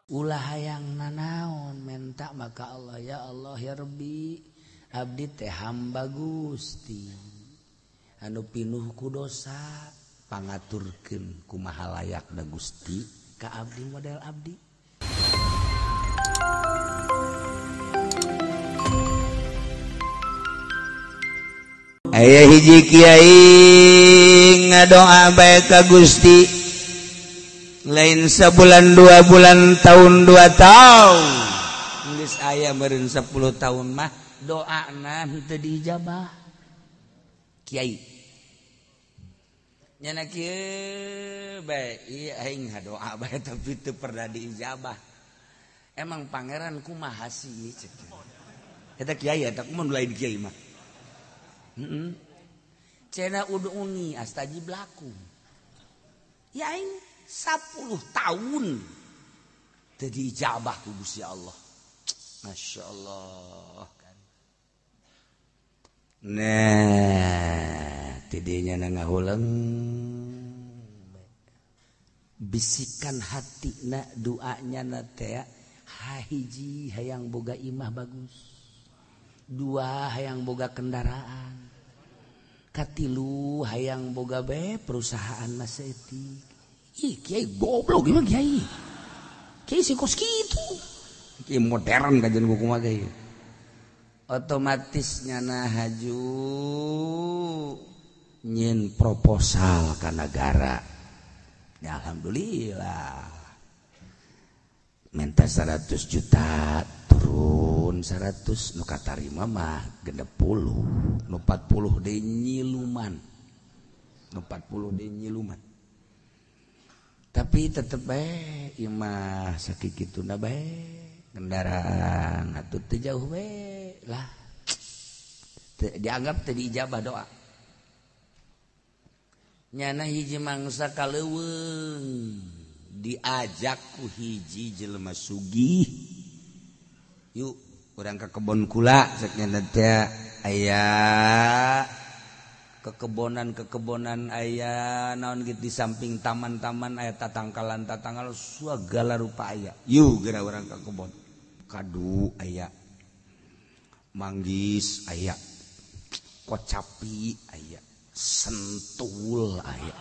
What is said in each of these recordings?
Ulah hayang nanaon menta maka Allah, ya Allah ya Rabbi, abdi teh hamba Gusti anu pinuh ku dosa, pangaturkeun kumaha layakna Gusti ka abdi model abdi. Aya hiji kiai ngadoa bae ka Gusti, lain sebulan 2 bulan tahun 2 tahun, geus aya meureun 10 tahun mah doana henteu diijabah. Kiai nyana kieu bae, ieu aing ngadoa bae tapi teu pernah diijabah. Emang pangeran kumaha sih cek eta kiai, eta kumaha lain kiai mah. Cenah ud'uni astajib lakum. Ya aing 10 tahun teu diijabah ku Gusti Allah. Masya Allah. Nah, tidinya ngahuleng bisikan hatina doanya na teh, hiji hayang boga imah bagus, 2 hayang boga kendaraan, katilu hayang boga be perusahaan masa etik. Ih, kiai goblok gimana kiai? Kiai sih kos kitu. Kiai modern kajian buku mah kiai. Otomatis nyana haju nyin proposal ka negara. Ya alhamdulillah. Minta 100 juta turun 100 nu katarima mah 60, nu 40 deui nyiluman. Nu 40 deui nyiluman. Tapi tetep bae ieu mah sakikituna bae kendaraan atuh teu jauh bae lah. Dianggap teu diijabah doa. Nyana hiji mangsa kaleuweung diajak ku hiji jelema sugih. Yuk urang ka kebon kula cek nyana teh, aya kekebonan-kekebonan, aya naon gitu di samping taman-taman aya tatangkalan-tatangkalan segala rupa aya. Yuk geura urang ka kebon. Kadu aya, manggis aya, kocapi aya, sentul aya.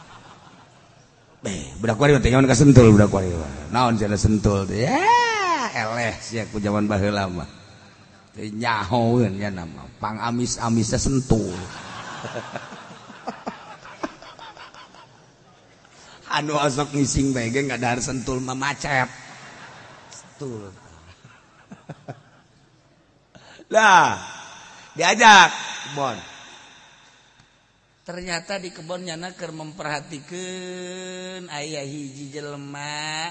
Budak wari teh nyaman ka sentul budak wari. Naon cenah sentul teh? Ya eleh sia ku jaman baheula mah. Teu nyahoeun nya nama pangamis-amisna sentul. Anu osok ngising bae ge ngadahar sentul mah macet. Sentul. Lah, diajak kebon. Ternyata di kebon nyana keur memperhatikeun aya hiji jelema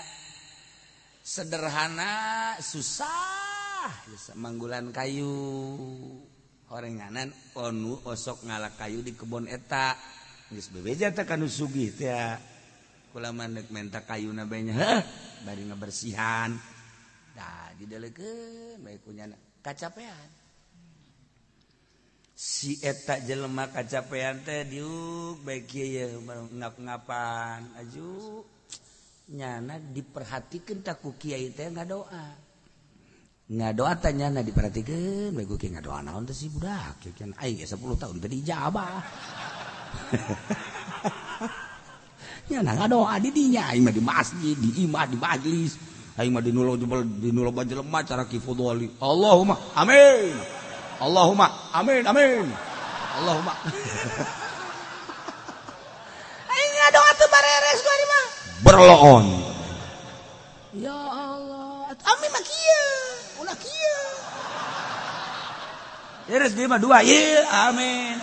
sederhana susah manggulan kayu. Orenganan onu osok ngalak kayu di kebon eta. Geus bebeja teh kanu sugih teh. Kula mah deuk menta kayuna bae nya, heuh, bari ngabersihan. Dah didelekeun bae ku nyana kacapean. Si eta jelema kacapean teh diuk bae kieu ye ngap-ngapan aju nyana diperhatikeun tah ku kiai teh ngadoa. Ngadoa teh nyana diperhatikeun bae ku kiai ngadoa naon teh si budak kieu kan aing ge 10 tahun teh diijabah. Nyana ngadoa di dinya aing mah di masjid, di imah, di majlis. Aing mah dinulo jebol dinulo jelema cara Ki Fudholi. Allahumma amin. Allahumma amin amin. Allahumma. Aing ngadoa teu bareres gua mah. Berloon. Ya Allah, amin mah kieu, ulah kieu. Beres dia mah 2, ieu amin.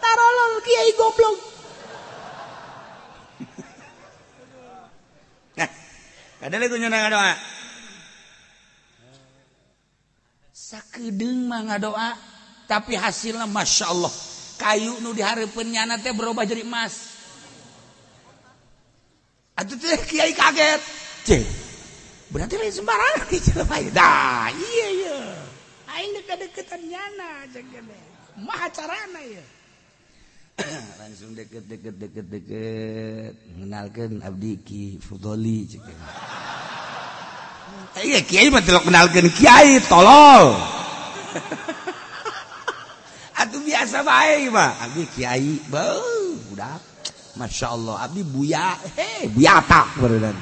Tarolol kiai goblok. Nah, kada lagi nyana ngadoa. Sakedeung mah ngadoa, tapi hasilnya masya Allah. Kayu nu dihareupeun nyana teh berubah jadi emas. Atuh teh kiai kaget. Ceh. Berarti lain sembarangan di jelema ieu. Dah, iya iya. Aing deket-deketan nyana cek gede. Maha carana ieu. Langsung deket deket deket deket ngenalkeun abdi Ki Fudoli cek. Iya kiai mah tilok kenalkeun kiai tolol. Atuh biasa bae mah abdi kiai beuh budak. Masya Allah abdi buya heh buyata barudan.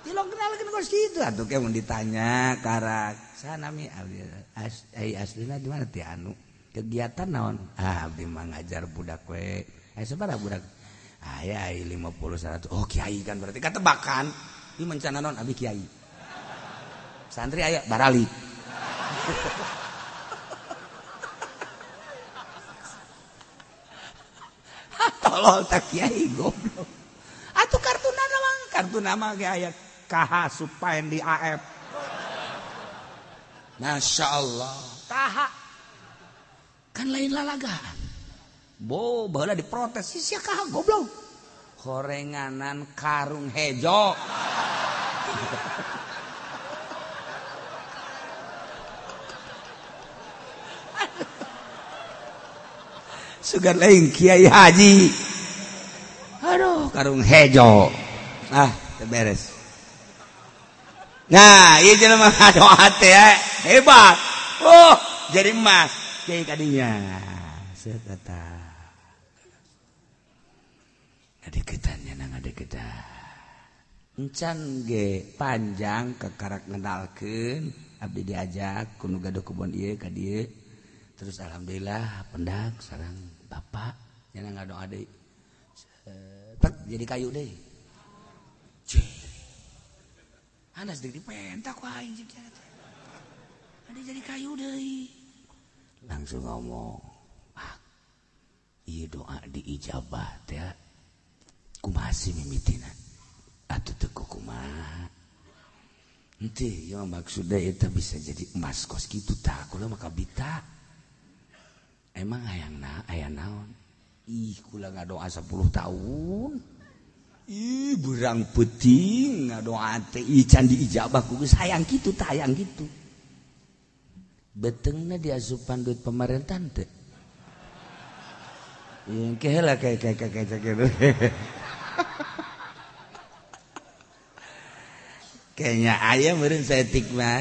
Tilok kenalkeun kos kitu atuh ke mun ditanya karak sanami abdi ai aslina di mana ti anu kegiatan naon ah abdi mah ngajar budak we aya sabaraha budak aya 50 100 oh kiai kan berarti katebakan ieu mencana naon abdi kiai santri aya barali. Tolol tak kiai goblok atuh kartu nama kartu nama ge aya KH Supaendi AF. Masya Allah KH kan lain lalagaan bo baheula diprotes sia KH goblok horenganan karung hejo. Sugan lain kiai haji aduh karung hejo ah beres. Nah ieu jelema doa teh hebat oh jadi emas kiai kadinya set eta ngadeukeutan nya ngadeuketan encan ge panjang kekarak ngenalkeun abdi diajak ku nu gaduh kebon ieu ka dieu terus alhamdulillah pendak sareng bapak nya ngadoa deui tek jadi kayu deui anas deui dipentak ku aing jeung ada jadi kayu deui langsung ngomong ah ieu doa diijabah teh kumaha sih mimitina atuh teu kumaha henteu ieu maksudna eta bisa jadi emas kos kitu tah kula mah kabita emang hayangna aya naon ih kula ngadoa 10 tahun ih berang peuting ngadoa teh ih can diijabah ku geus hayang kitu tah hayang kitu betengna diasupan duit pemerintahan teh yang keheula kayak gitu. Kayaknya ayah meureun saeutik mah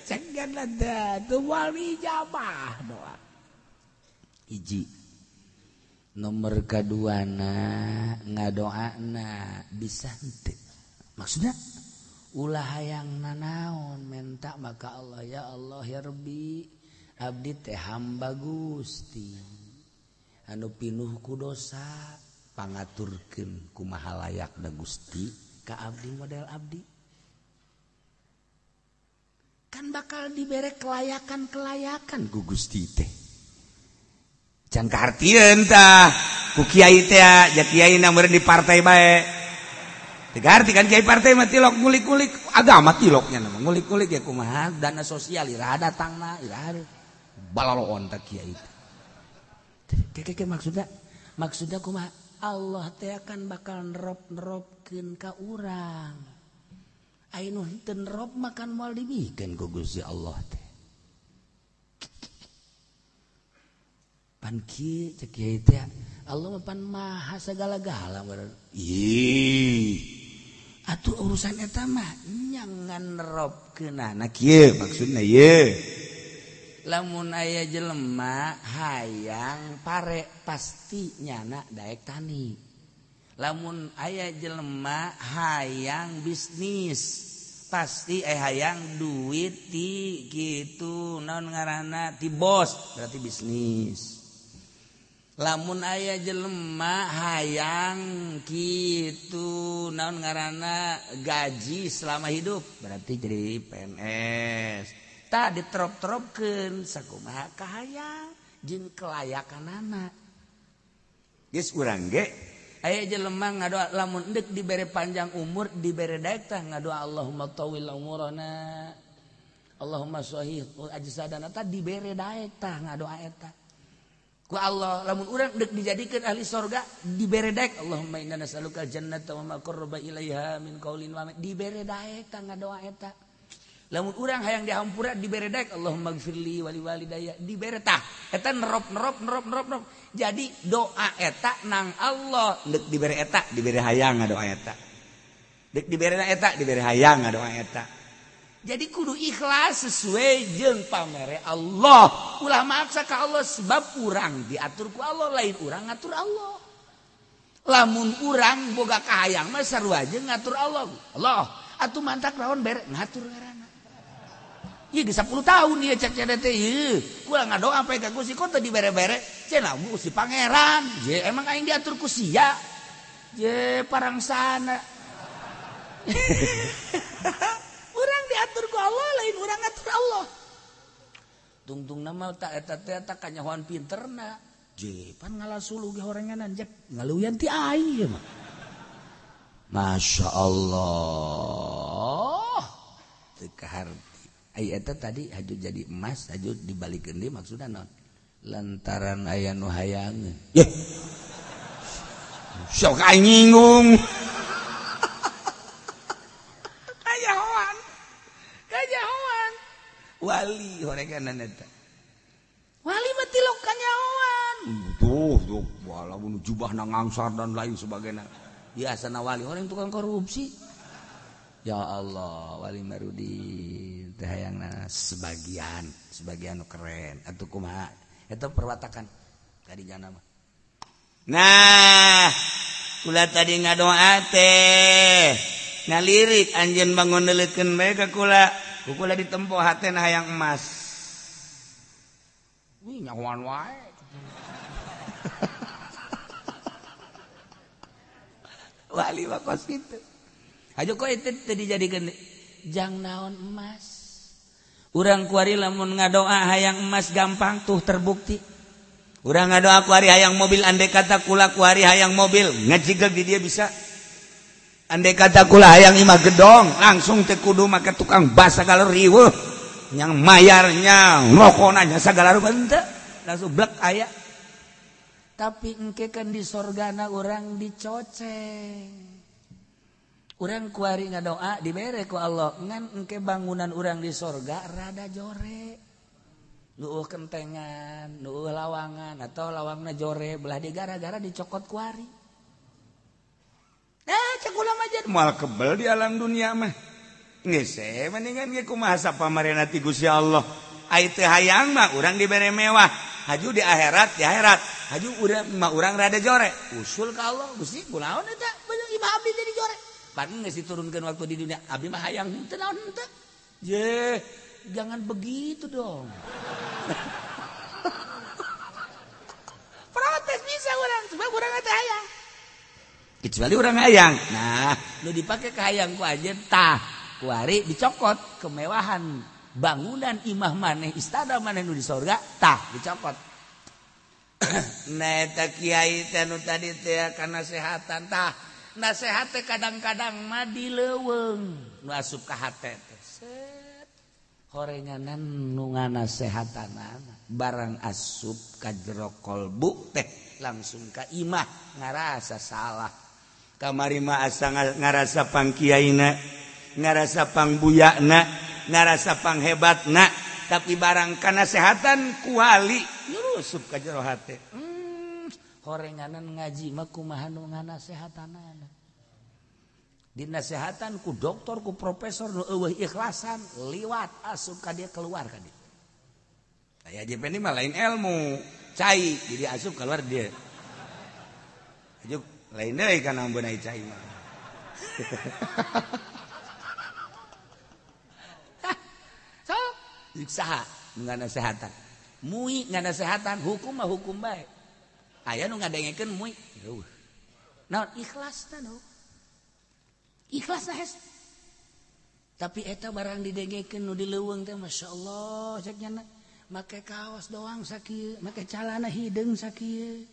cegan da teu moal ijabah doa hiji nomor kaduana ngadoana bisa henteu maksudna ulah hayang nanaon menta maka Allah ya Allah ya Rabbi abdi teh hamba Gusti anu pinuh ku dosa pangaturkeun kumaha layakna Gusti ka abdi model abdi kan bakal dibere kelayakan-kelayakan ku Gusti teh can kahartieun tah ku kiai teh ja kiai na meureun di partai bae teu kan kiai partai mah tilok ngulik-ngulik agama tiloknya nama ngulik-ngulik ya kumaha dana sosial iraha datangna iraha balaloon tah kiai teh keke maksudna maksudna kumaha Allah teh akan bakal nerop-neropkeun ka urang aya nu henteu nerop makan moal dibikeun ku Gusti Allah teh pan kieu cek kiai teh Allah mah pan maha segala-gala meureun ih atuh urusan eta mah nyangan nerobkeunana kieu maksudna ieu lamun aya jelema hayang pare pasti nyana daek tani lamun aya jelema hayang bisnis pasti hayang duit ti kitu naon ngaranna ti bos berarti bisnis lamun aya jelema hayang kitu naon ngaranna gaji selama hidup berarti jadi PNS tah diterop-teropkeun sakumaha kahayang jeung kelayakanana geus urang ge aya jelema ngadoa lamun endek dibere panjang umur dibere daek tah ngadoa Allahumma tawil umurana Allahumma sahih ajsadana tah dibere daek tah ngadoa eta ku Allah lamun urang deuk dijadikeun ahli sorga dibere daek Allahumma inna nas'aluka jannata wa ma qarraba ilaiha min qaulin wa amal dibere daek tah ngadoa eta Lamun urang hayang dihampura dibere daek Allahumma gfirli wali walidayya dibere tah eta nerop nerop nerop nerop nerop. Jadi doa eta nang Allah deuk dibere eta dibere hayang doa eta. Deuk dibere eta dibere hayang doa eta. Jadi kudu ikhlas sesuai jeung pamere Allah. Ulah maksa ka Allah sebab urang diatur ku Allah lain urang ngatur Allah. Lamun urang boga kahayang mah sarua jeung ngatur Allah. Allah atuh mantak lawan bere ngatur ngaranna. Ieu geus 10 tahun ieu cek cek teh ieu. Kula ngadoa sampai ka Gusti kok teu dibere-bere. Cenah Gusti Pangeran. Je emang aing diatur ku sia. Je parangsana. Urang diatur ku Allah lain urang ngatur Allah. Tungtung nama tak eta teh tak kanyahoan pinterna. Je pan ngalasulu ge horenganan jek ngaluyan ti aing ieu mah. Masya Allah. Teu kaharti. Ai eta tadi haju jadi emas haju dibalikeun deui maksudna naon? Lantaran aya nu hayangeun. Yeh. Sok aing nyinggung. Kajahoan. Kajahoan. Wali horenganan eta. Wali mah tilok kanyahoan. Tuh tuh walaupun jubahna ngangsar dan lain sebagainya. Biasana wali orang tukang korupsi. Ya Allah, wali marudi teh hayangna sebagian, sebagian nu keren atuh kumaha eta perwatakan tadi jana mah. Nah, kula tadi ngadoa teh ngalirik anjeun bangun neuleukeun bae ka kula, ku kula ditempo hatena hayang emas. Wih nyahoan wae. Wali mah kos kitu. Hajo kok itu teu dijadikeun jang naon emas. Urang kuari lamun ngadoa hayang emas gampang tuh terbukti. Urang ngadoa kuari hayang mobil andai kata kula kuari hayang mobil ngajigeg di dia bisa. Andai kata kula hayang imah gedong langsung teu kudu make tukang bas sagala riweuh yang mayarnya ngokona nya sagala rupa henteu langsung blek aya. Tapi engke kan di sorgana urang dicoceng. Urang kuari ngadoa dibere ku Allah ngan engke bangunan urang di sorga rada jore. Nuuh kentengan, nuuh lawangan atau lawangna jore belah di gara-gara dicokot kuari. Cek ulah mah jadi moal kebel di alam dunia mah. Geus mendingan ge kumaha sapamarena ti Gusti Allah. Ai teu hayang mah urang dibere mewah. Haju di akhirat, di akhirat. Haju urang mah urang rada jore. Usul ka Allah, Gusti kunaon eta? Imah abdi jadi jore. Pan geus diturunkeun waktu di dunia, abdi mah hayang henteu naon henteu. Je, jangan begitu dong. Protes bisa urang, sebab urang teh hayang. Kecuali urang hayang. Nah, nu dipake ka hayang ku anjeun tah, kuari dicokot kemewahan bangunan imah maneh, istana maneh nu di sorga tah dicokot. Nah, eta kiai teh nu tadi teh kana sehatan tah. Nasehat teh kadang-kadang mah di leuweung nu asup ka hate teh set horenganan nu nganasehatanana barang asup ka jero kolbu teh langsung ka imah ngarasa salah kamari mah asa ngarasa pangkiaina ngarasa pangbuyana ngarasa panghebatna tapi barang kanasehatan ku wali nyurusup ka jero hate. Horenganan ngaji mah kumaha nu nganasehatanana. Dinasehatan ku doktor ku profesor nu eueuh ikhlasan liwat asup ka dia keluar ka dia. Aya JP ini mah lain ilmu, cai jadi asup keluar dia. Ajuk lain deui kana ambeunai cai mah. So, saha nu nganasehatan. Mui nganasehatan hukum mah hukum bae. Aya nu ngadengekeun mui. Naon ikhlasna nu. Ikhlasna hes. Tapi eta barang didengekeun nu di leuweung teh masyaallah cek nya make kaos doang sakieu, make calana hideung sakieu.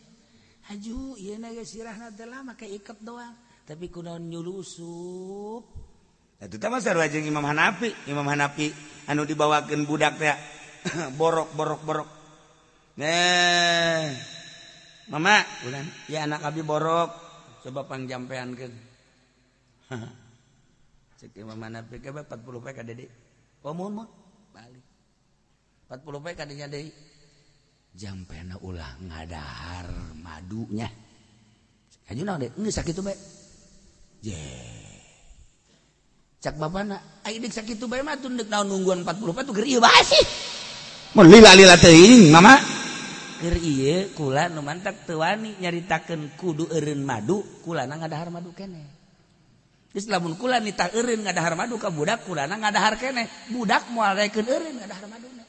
Haju ieu na ge sirahna teh lah make iket doang, tapi kunaon nyulusup. Eta teh mah sarua jeung Imam Hanafi, Imam Hanafi anu dibawakeun budak teh borok borok borok. Nah, mama, ulan, ya anak abi borok, coba pangjampeankeun. Cek Imam Hanafi ke 40 poe ka Dede. Oh mun balik 40 poe kadinya deui jampena ulah ngadahar madunya. Haju naon deui? Geus sakitu bae. Je. Cak bapana, ai deuk sakitu bae mah tun deuk naon nungguan 40 poe tuh keur ieu bae sih. Mun lila-lila teuing mama. Keur ieu kula nu mantak teu wani nyaritakeun kudu eureun madu, kulana ngadahar madu keneh. Geus lamun kula nitah eureun ngadahar madu ka budak, kulana ngadahar keneh. Budak moal daekeun eureun ngadahar maduna.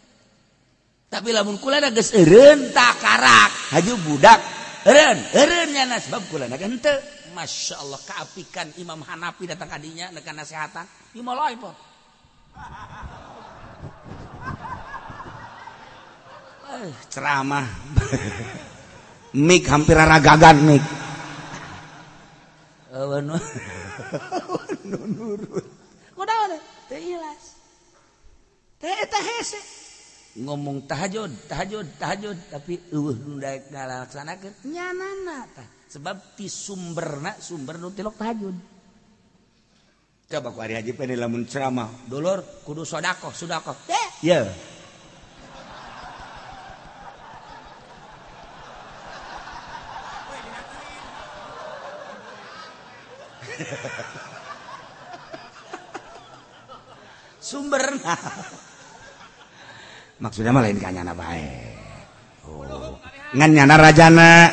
Tapi lamun kulana geus eureun takarak, haju budak eureun, eureun nyana sebab kulana henteu. Masya Allah kaapikan Imam Hanafi datang kadinya nekan nasehatan, ieu moal po. Ceramah mik hampir ragagan mik nurut kunaon teu ikhlas teh eta hese ngomong tahajud tahajud tahajud tapi eueuh nu daek ngalaksanakeun nyanana tah sebab ti sumberna sumber nu tilok tahajud. Coba ku ari haji pene lamun ceramah dulur kudu sedekah sedekah teh ye. Sumberna maksudnya mah lain ka nyana bae. Oh, ngan nyana rajana.